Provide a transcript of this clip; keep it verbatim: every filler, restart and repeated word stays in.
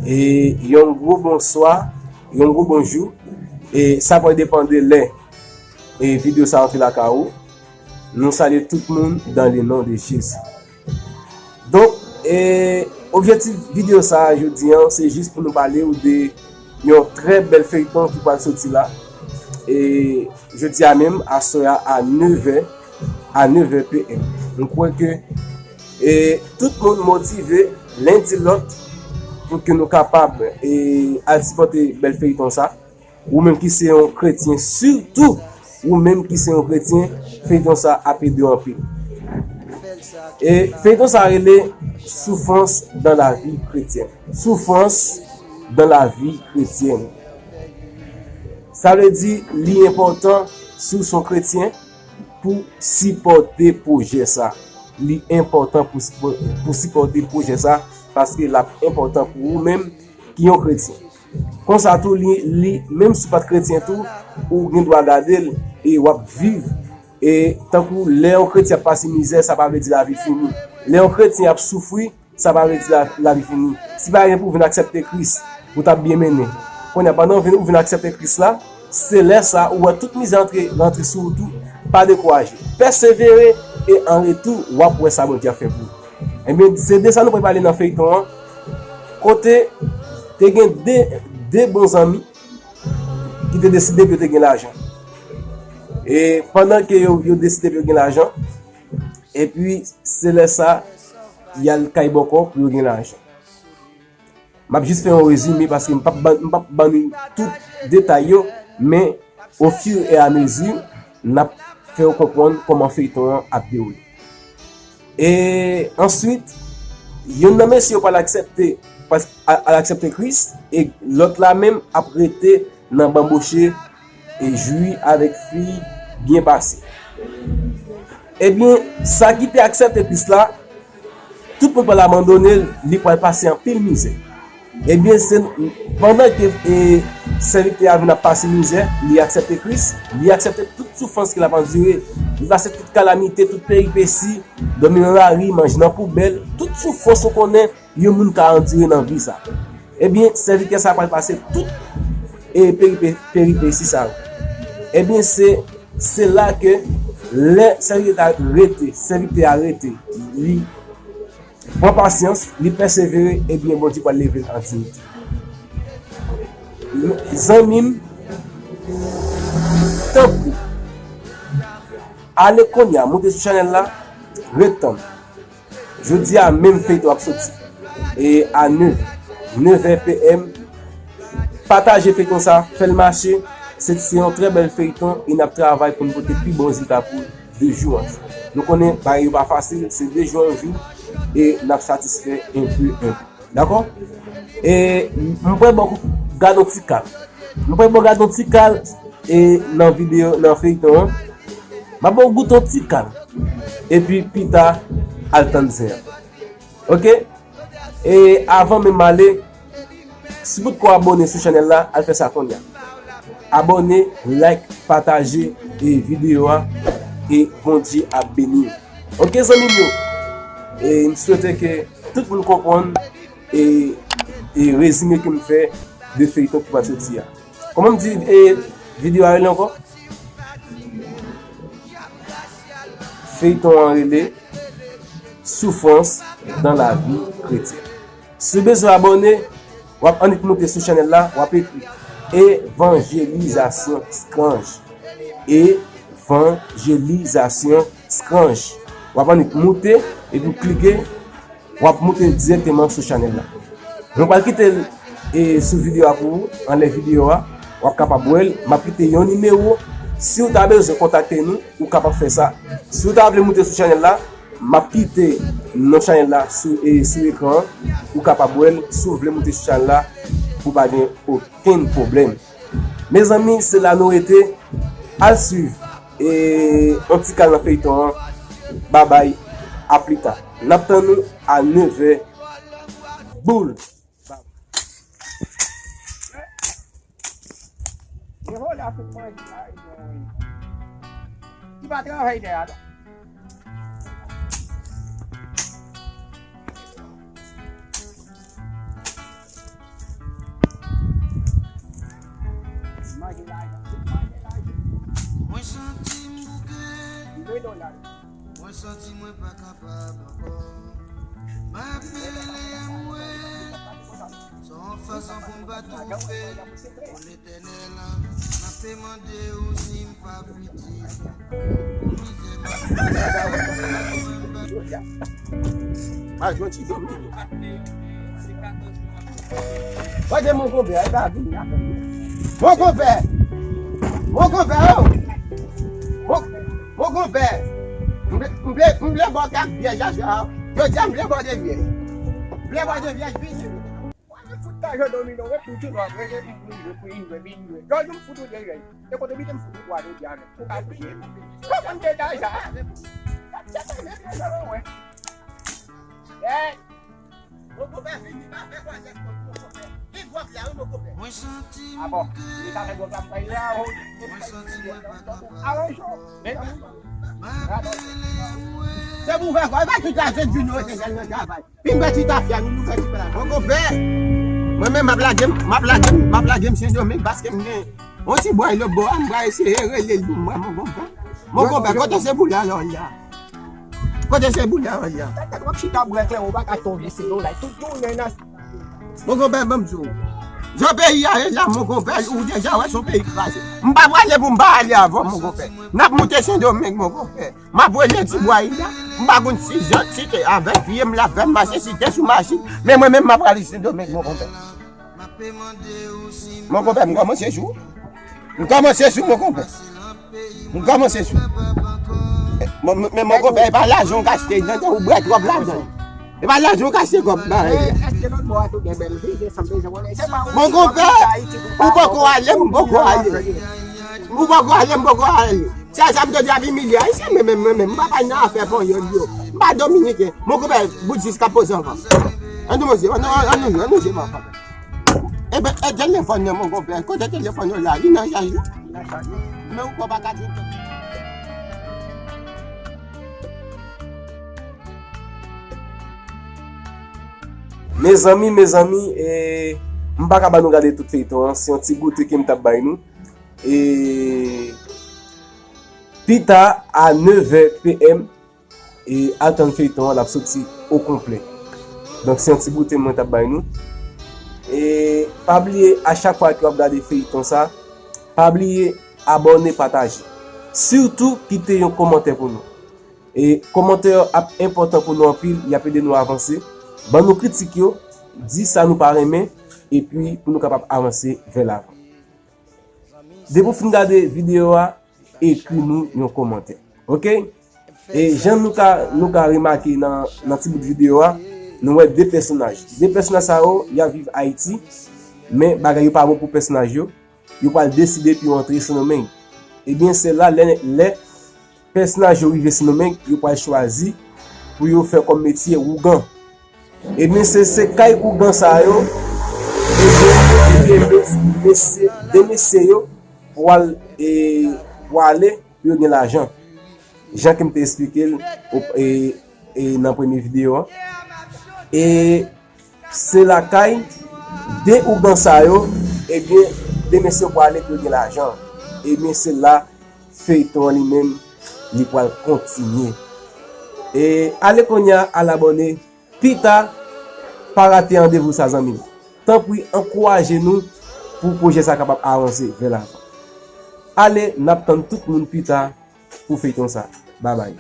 E yon gwo bonswa, yon gwo bonjou. E sa pral depann de lè e videyo sa antre lakay ou. Nou salye tout moun dans le nom de Jésus. Donk, e, objektif videyo sa a jodi a, se jis pou nou pale w de yon trè bèl feyton ki pral soti la. E jodi a menm, aswè a, a nèv è, a nèv è P M. M kwè ke, e, tout moun motive, len di lòt, pou ke nou kapab, e, al sipòte bèl feyton sa. Ou menm ki se yon kretyen, sitou ou menm ki se yon kretyen, feyton sa ap ede w anpil. E feyton sa rele Souffrance dans la vie chrétienne. Souffrance dans la vie chrétienne. Sa vle di li enpòtan si w se yon kretyen pou sipòte pwojè sa. Li enpòtan pou, pou sipòte pwojè sa paske l ap enpòtan pou ou menm ki yon kretyen. Konsa tou, li, li, menm si w pa t kretyen tou, ou gen dwa gade l e w ap viv. E tankou lè yon kretyen ap pase mizè, sa pa vle di lavi fini. Lè yon kretyen ap soufri, sa pa vle di la, lavi fini. Si pa gen pou w vin aksepte Kris, ou t ap byen mennen. Kounye a, pandan w vin, ou vin aksepte Kris la, se lè sa ou wè tout mizè antre, rantre sou ou tou, pa dekouraje. Pèsevere e an retou, w ap wè sa Bondye ap fè pou ou. Ebyen, se de sa nou pral pale nan feyton an. Kote te gen de, de bon zanmi ki te deside pou yo te gen lajan. E pandan ke yo, yo deside pou yo gen lajan, epi se lè sa, y al kay bòkò pou yo gen lajan. M ap jis fè yon rezime paske m p ap ban, m p ap ban nou tout detay yo, men au fur et à mesure, n ap fè w konprann kòman feyton an ap dewoule. E answit, youn nan mesye yo pral aksepte, pral a- al aksepte Kris, e lòt la menm ap rete nan banboche e jwi avèk fi byen pase. Ebyen, sa ki te aksepte Kris la, tout moun pral abandone l, li pral pase anpil mizè. Ebyen, se pandan ke e, sèvitè a vin ap pase mizè, li aksepte Kris, li aksepte tout soufrans ke l ap andire, li pase tout kalamite, tout peripesi, dòmi nan lari, manje nan poubèl, tout soufrans ou konnen yon moun ka andire nan vi sa. Ebyen, sèvitè sa pral pase tout e peripe, peripesi sa yo. Ebyen, se, se la ke lè sèvitè a rete, sèvitè a rete, li pran pasyans, li pèsevere, ebyen, Bondye pral leve l an diyite. Zanmi m, tanpri, ale kounye a, moute sou chanèl la, ret tann. Jodi a menm feyton ap soti. E a nèv, nèv è P M, pataje feyton sa, fè l mache. Se, se yon trè bèl feyton e n ap travay pou n pote pi bon rezilta pou de jou an jou. Nou konnen bagay yo pa fasil, se de jou an jou e n ap satisfè enpe, enpe. Dakò? E m pral ba w gade yon ti kal. M pral ba w gade yon ti kal e nan videyo, nan feyton an. M ap ba w goute yon ti kal. Epi pita, al tann zen an. Oke? E avan menm m ale, si w potko abòne sou chanèl la, al fè sa kounye a. Abòne, like, pataje e videyo a e Bondye ap beni w. Oke, zanmi m yo? E m swete ke tout moun konprann e, e rezime ke m fè de feyton ki pral soti a. Kòman m di e videyo a rele ankò? Feyton an rele Souffrance dans la vie chrétienne. Si w bezwen abòne, w ap annik moute sou chanèl la, w ap ekri Evanjelisasyon Scrange. Evanjelisasyon Scrange. W ap annik moute epi w klike, w ap moute dirèkteman sou chanèl la. Mwen pral kite l e, sou videyo a pou ou, anlè videyo a, w ap kapab wè l. M ap kite yon nimewo. Si w ta bezwen kontakte nou, ou kapab fè sa. Si w ta vle moute sou chanèl la, m ap kite non chanèl la sou, e, sou ekran an. Ou kapab wè l. Si w vle moute sou chanèl la, ou pa gen okenn pwoblèm. Mezanmi, se la nou rete. Al swiv e, yon ti kal nan feyton an. Babay, a pli ta. N ap tann nou a nèv è. Boul! Gen vòlè ap fè manje la, wi. Li pa travay dèyè a, non. Mwen santi mwen pa kapab ankò. M ap rele mwen. Se yon fason pou m pa toufe. Pou Letènèl, m ap mande w si m pa piti. Pou mizè m ap pase, mwen m pa. Mwen jwenn ti domi. Gade mon konpè, e pa vini avè m. Mon konpè! Mon konpè, o! Mon, mon konpè! M vle, m vle, m vle bò kèk vyèj aja. Jodi a, m vle bò de vyèj. M vle bò de vyèj, vini. Wale fout ka jwe domino, wi, pou jounen ap rele, vin jwe, pou vin jwe, vin jwe. Jodi m fout ou de vyèj. E kote biten m fout ou jodi a, men. Ou ka bliye. Ou konn te deja. Sa te men, men, men, men, men. Hey! Mon konpè vini, pa fè kwazèt kont mon konpè. Li dwòg la, wi, mon konpè. Mwen santi. Ah bon, li ka fè dwòg la, m pa la, o. Mwen santi mwen pa kapab. Aranj yo. Men. M ap rele mwen. Se pou fè kwa, e pa tout la, se Junior, se jèn nan travay. Vin fè ti tafya, nou, nou fè ti pla. Mon konpè, mwen menm, m ap lage, m ap lage, m ap lage m Sendomeng, paske m gen yon ti bway lòt bò a, m pral eseye rele l pou mwen, mon konpè. Mon konpè, kote se boul la, la, la? Kote se boul la, la? Tèt w ap chita bwè kleren, ou pa ka tonbe se yo la. Tout jounen nan. Mon konpè, ban m di w. Jan peyi a ye la, mon konpè, ou deja wè se yon peyi kraze. M pa prale pou m pa ale avè w, mon konpè. N ap moute Sendomeng, mon konpè. M ap rele ti bway la. M pa konn si jan, si te avèk pye m l ap fè m mache, si te sou machin. Men mwen menm, m ap prale Sendomeng, mon konpè. Mon konpè, m kòmanse sou. M kòmanse sou, mon konpè. M kòmanse sou. Men, men, men, mon konpè, e pa lajan w ka achte, nan ou bwè twòp lajan. E pa lajan w ka achte kòb bagay. Mon konpè, ou poko ale, m poko ale. Ou poko ale, m poko ale. Se sa m te di ap imilye Ayisyen, men, men, men, men, m pa pale nan afè panyòl yo. M pa dominiken. Mon konpè, bout jis ka poze anvan. Ann nou, ann nou, ann nou, ann nou jwe, mon konpè. Eben, e telefòn nan, mon konpè. Kote telefòn yo la? Li nan chaj, wi. Men ou pa ka di. Mezanmi, mezanmi, e, m pa ka ba nou gade tout feyton an. Se yon ti goute ke m t ap bay nou. E, pita a nèv è p m, e, al tann feyton an, l ap soti o konplè. Donk, se yon ti goute mwen t ap bay nou. E pa bliye, a chak fwa ke w ap gade feyton sa, pa bliye abòne, pataje. Sitou, kite yon kòmantè pou nou. E kòmantè yo ap enpòtan pou nou anpil, y ap ede nou avanse. Ban nou kritik yo, di sa nou pa renmen, epi pou nou kapab avanse vè lavan. Depi w fin gade videyo a, ekri nou yon kòmantè. Oke? E jan nou ka, nou ka remake nan, nan ti bout videyo a, nou wè de pèsonaj. De pèsonaj sa yo, y ap viv Ayiti, men bagay yo pa bon pou pèsonaj yo. Yo pral deside pou yo antre Sendomeng. Ebyen, se la, lè, lè pèsonaj yo rive Sendomeng, yo pral chwazi pou yo fè kòm metye ougan. Ebyen, se, se kay ougan sa yo, ebyen, ebyen, mes-, mesye, de mesye yo pral, e, pwale pou yo gen lajan. Jan ke m te esplike l, o, e, e, nan premye videyo an. E se lakay de ougan sa yo, ebyen, de mesye yo pwale pou yo gen lajan. Ebyen, se la feyton an li menm, li pral kontinye. E ale kounye a, al abòne, pita, pa rate randevou sa, zanmi m. Tanpri, ankouraje nou pou pwojè sa kapab avanse vè lavan. Ale, n ap tann tout moun pita pou feyton sa. Babay.